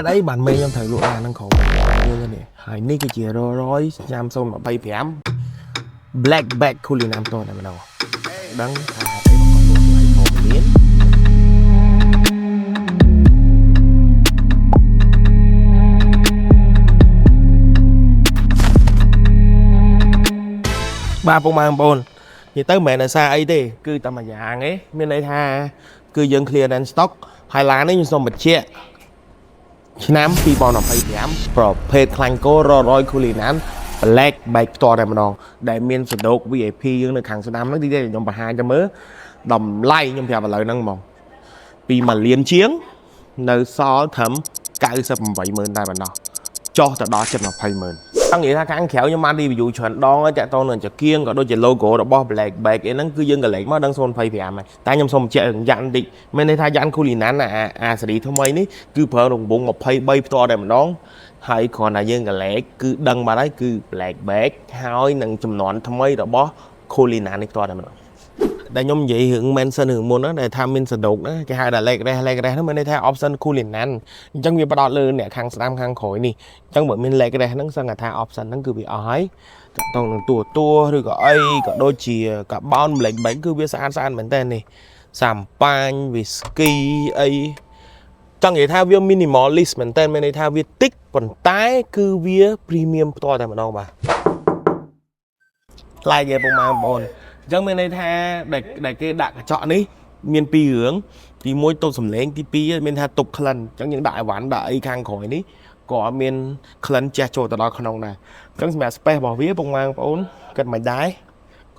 តុអីបានមេខ្ញុំត្រូវលក់ឡានហ្នឹងក្រោមយើងនេះហើយនេះគឺជា Rolls ឆ្នាំ025 Black Back Cullinan ផ្ទាល់តែម្ដងដឹងថាហេតុអីបានគាត់លក់ថ្លៃធំមានបាទពុកម៉ែបងប្អូននិយាយទៅមិនមែនដោយសារអីទេគឺតែមួយយ៉ាងឯងមានន័យថាគឺយើង clearance stock ហើយឡាននេះខ្ញុំសូមបញ្ជាក់ ឆ្នាំ2025ប្រភេទខ្លាញ់គោររយ Cullinan Black Back ផ្ទាល់តែម្ដងដែលមានសដោក VIP យើងនៅខាងស្ដាំហ្នឹងទីនេះខ្ញុំបង្ហាញទៅមើលតម្លៃខ្ញុំប្រាប់ឥឡូវហ្នឹងហ្មងពី1លានជាង នៅសល់ត្រឹម98ម៉ឺនតែប៉ុណ្ណោះចុះទៅដល់ជិត20ម៉ឺនចង់និយាយថាខាងក្រៅខ្ញុំបាន review ច្រើនដងហើយតាក់ទងនឹងចង្គៀងក៏ដូចជា logo របស់ Black Bag អីហ្នឹងគឺយើងកលេចមកដឹង025ហើយតែខ្ញុំសូមបញ្ជាក់រឿងយ៉ាន់តិចមានន័យថាយ៉ាន់ Cullinan អាសេរីថ្មីនេះគឺប្រើរង្វង់23ផ្ទាល់តែម្ដងហើយគ្រាន់តែយើងកលេចគឺដឹងបាត់ហើយគឺ Black Bag ហើយនឹងចំនួនថ្មីរបស់ Cullinan នេះផ្ទាល់តែម្ដង ដែលខ្ញុំនិយាយរឿង mention រឿងមុនហ្នឹងដែលថាមានសដោកណាគេហៅថា leg rest leg rest ហ្នឹងមានន័យថា option Cullinan អញ្ចឹងវាផ្ដោតលើអ្នកខាងស្ដាំខាងក្រោយនេះអញ្ចឹងបើមាន leg rest ហ្នឹងសឹងថា option ហ្នឹងគឺវាអស់ហើយតាក់ទងនឹងតួតួឬក៏អីក៏ដូចជាកាបោន black back គឺវាស្អាតស្អាតមែនតើនេះសាំប៉ាញ whisky អីចង់និយាយថាវា minimalist មែនតើមានន័យថាវាតិចប៉ុន្តែគឺវា premium ផ្ទាល់តែម្ដងបាទថ្លៃគេពុកម៉ែបងប្អូន អញ្ចឹងមានន័យថាដែលគេដាក់កញ្ចក់នេះមានពីររឿងទី1ទប់សំឡេងទី2មានថាទប់ក្លិនអញ្ចឹងយើងដាក់អីវ៉ាន់ដាក់អីខាងក្រោយនេះក៏អត់មានក្លិនជះចូលទៅដល់ក្នុងដែរអញ្ចឹងសម្រាប់ space របស់វាពុកម៉ែបងប្អូនគិតមិនដែរ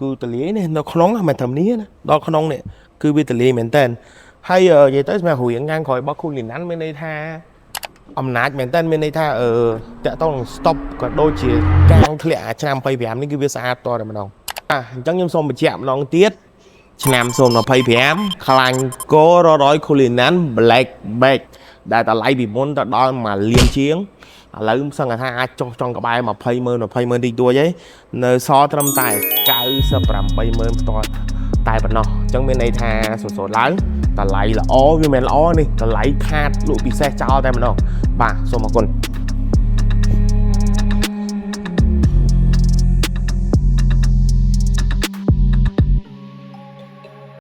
គឺតលាយនេះនៅក្នុងមិនត្រឹមនេះណាដល់ក្នុងនេះគឺវាតលាយមែនតើហើយនិយាយទៅសម្រាប់រឿងខាងក្រោយរបស់ Cullinan មានន័យថាអំណាចមែនតើមានន័យថាអឺតាក់ទងនឹង stop ក៏ដូចជាកាងធ្លាក់អាឆ្នាំ25នេះគឺវាស្អាតតតែម្ដង អាអញ្ចឹងខ្ញុំសូមបញ្ជាក់ម្ដងទៀតឆ្នាំ025ខ្លាញ់គោររយ Cullinan Black Back ដែលតម្លៃពីមុនទៅដល់1លានជាងឥឡូវសឹងថាអាចចុះចង់ក្បែរ20ម៉ឺន20ម៉ឺនតិចតួចឯងនៅសល់ត្រឹមតែ98ម៉ឺនផ្ទាល់តែប៉ុណ្ណោះអញ្ចឹងមានន័យថាសូសូឡើងតម្លៃល្អវាមិនល្អនេះតម្លៃខាតលក់ពិសេសចោលតែម្ដងបាទសូមអរគុណ។